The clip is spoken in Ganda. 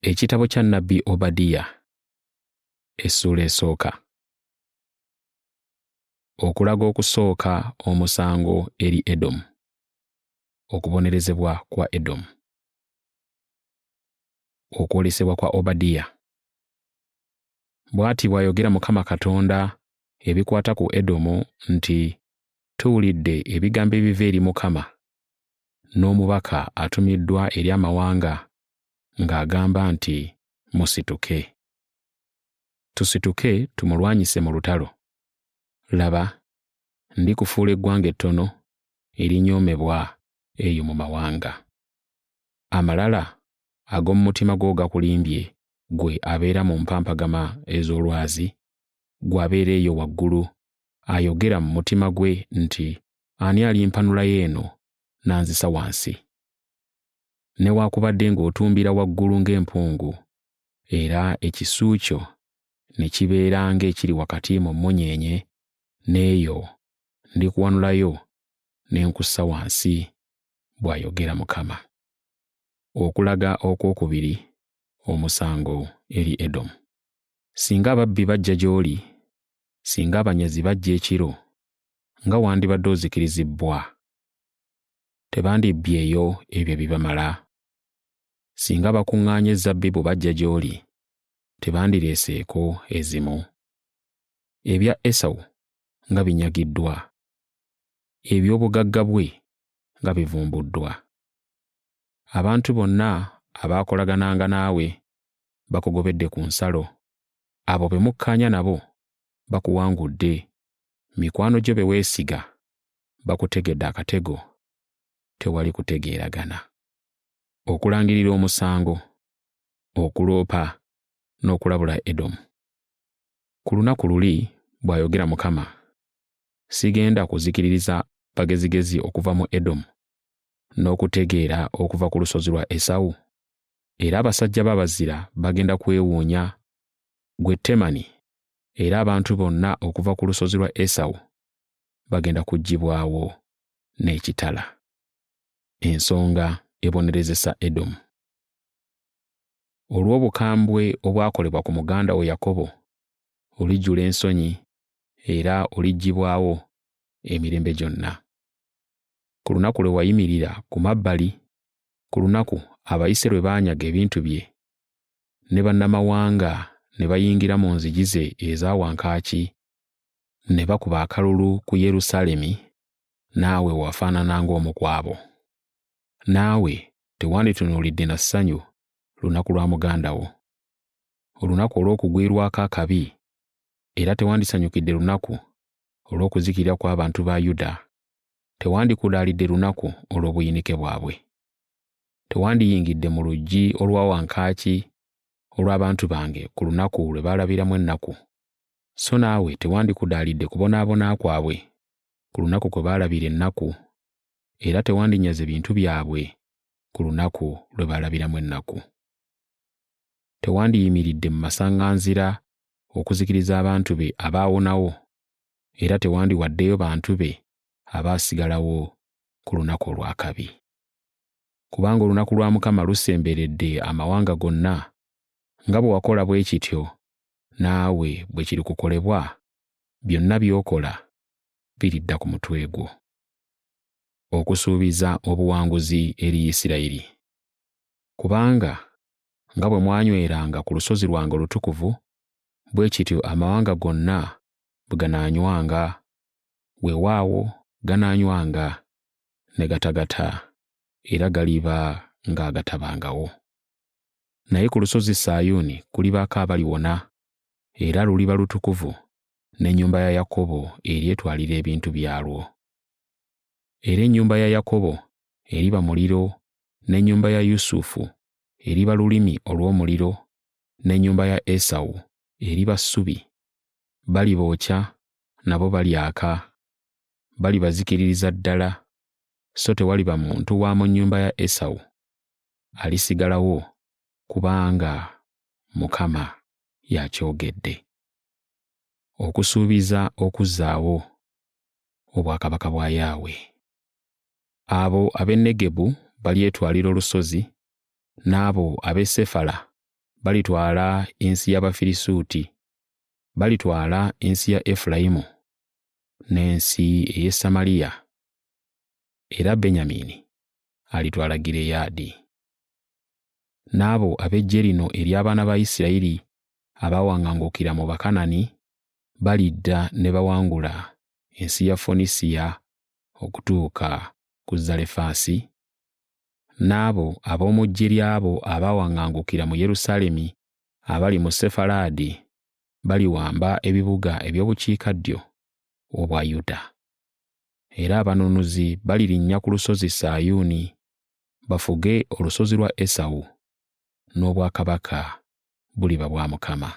Ekitabo kya nnabbi Obadiya, essuula esooka. Okulaga okusooka omusango eri Edomu. Okubonerezebwa kwa Edomu. Okwolesebwa kwa Obadiya. Bw'ati bw'ayogera Mukama Katonda ebikwata ku Edomu nti, Tuwulidde ebigambo ebiva eri Mukama n'omubaka atumiddwa eri amawanga ng'agamba nti, Musituke. Tusituke tumulwanyise mu lutalo. Laba, ndikufuula eggwanga ettono erinyoomebwa eyo mu mawanga. Amalala ag'omu mutima gwo gakulimbye ggwe abeera mu mpampagama ez'olwazi, ggwe abeera eyo waggulu, ayogera mu mutima gwe nti, Ani alimpanulayo eno n'anzisa wansi? Newaakubadde ng'otumbira waggulu ng'empungu, era ekisu kyo ne kibeera ng'ekiri wakati mu mmunyeenye, n'eyo ndikuwanulayo ne nkussa wansi, bw'ayogera Mukama. Okulaga okwokubiri omusango eri Edomu. Singa ababbi bajja gy'oli, singa abanyazi bajja ekiro, nga wandibadde ozikirizibbwa! Tebandibbyeyo ebyo ebibamala? Singa abakuŋŋaanya ezzabbibu bajja gy'oli, tebandireeseeko ezimu? Ebya Esawu nga binyagiddwa, eby'obugagga bwe nga bivumbuddwa! Abantu bonna abaakolagananga naawe bakugobedde ku nsalo, abo be mukkaanya nabo bakuwangudde, mikwano gyo be weesiga bakutegedde akatego, tewali kutegeeragana. Okulangirira omusango, okuloopa n'okulabula Edomu. Ku lunaku luli, bw'ayogera Mukama, sigenda kuzikiririza bagezigezi okuva mu Edomu n'okutegeera okuva ku lusozi lwa Esawu? Era abasajja be abazira bagenda kwewuunya, ggwe Temani, era abantu bonna okuva ku lusozi lwa Esawu bagenda kuggyibwawo n'ekitala. Ensonga ebonerezesa Edomu. Olw'obukambwe obwakolebwa ku muganda wo Yakobo, olijjula ensonyi era oliggyibwawo emirembe gyonna. Ku lunaku lwe wayimirira ku mabbali, ku lunaku abayise lwe baanyaga ebintu bye, ne bannamawanga ne bayingira mu nzigi ze eza wankaaki, ne bakuba akalulu ku Yerusaalemi, naawe wafaanana ng'omu ku abo. Naawe tewanditunuulidde na ssanyu lunaku lwa muganda wo, olunaku olw'okugwirwako akabi, era tewandisanyukidde lunaku olw'okuzikirira kw'abantu ba Yuda, tewandikudaalidde lunaku olw'obuyinike bwabwe. Tewandiyingidde mu luggi olwa wankaaki olw'abantu bange ku lunaku lwe baalabiramu ennaku, so naawe tewandikudaalidde kubonaabona kwabwe ku lunaku kwe baalabira ennaku, era tewandinyaze bintu byabwe ku lunaku lwe baalabiramu ennaku. Tewandiyimiridde mu masaŋŋanzira okuzikiriza abantu be abaawonawo, era tewandiwaddeyo bantu be abaasigalawo ku lunaku olw'akabi. Kubanga olunaku lwa Mukama lusemberedde amawanga gonna, nga bwe wakola bwe kityo naawe bwe kirikukolebwa, byonna by'okola biridda ku mutwe gwo. Okusuubiza obuwanguzi eri Isirayiri. Kubanga nga bwe mwanyweranga ku lusozi lwange olutukuvu, bwe kityo amawanga gonna bwe ganaanywanga, weewaawo ganaanywanga ne gatagata, era galiba ng'agatabangawo. Naye ku lusozi Sayuuni kulibaako abaliwona, era luliba lutukuvu, n'ennyumba ya Yakobo eryetwalira ebintu byalwo. Era ennyumba ya Yakobo eriba muliro, n'ennyumba ya Yusufu eriba lulimi olw'omuliro, n'ennyumba ya Esawu eriba ssubi. Balibookya, nabo balyaka, balibazikiririza ddala, so tewaliba muntu wa mu nnyumba ya Esawu alisigalawo, kubanga Mukama y'akyogedde. Okusuubiza okuzzaawo obwakabaka bwa Yaawe. Abo ab'e Negebu balyetwalira olusozi, n'abo ab'e Sefala Balitwala ensi y'Abafirisuuti, balitwala ensi ya Efulayimu n'ensi ey'e Samaliya, era Benyamini alitwala Gireyaadi. N'abo ab'eggye lino ery'abaana ba Isirayiri abaawaŋŋangukira mu Bakanani balidda ne bawangula ensi ya Fonisiya okutuuka ku Zalefaasi, n'abo ab'omu ggye ly'abo abaawaŋŋangukira mu Yerusaalemi abali mu Sefalaadi baliwamba ebibuga eby'obukiikaddyo obwa Yuda. Era abanunuzi balirinnya ku lusozi Sayuuni bafuge olusozi lwa Esawu, n'obwakabaka buliba bwa Mukama.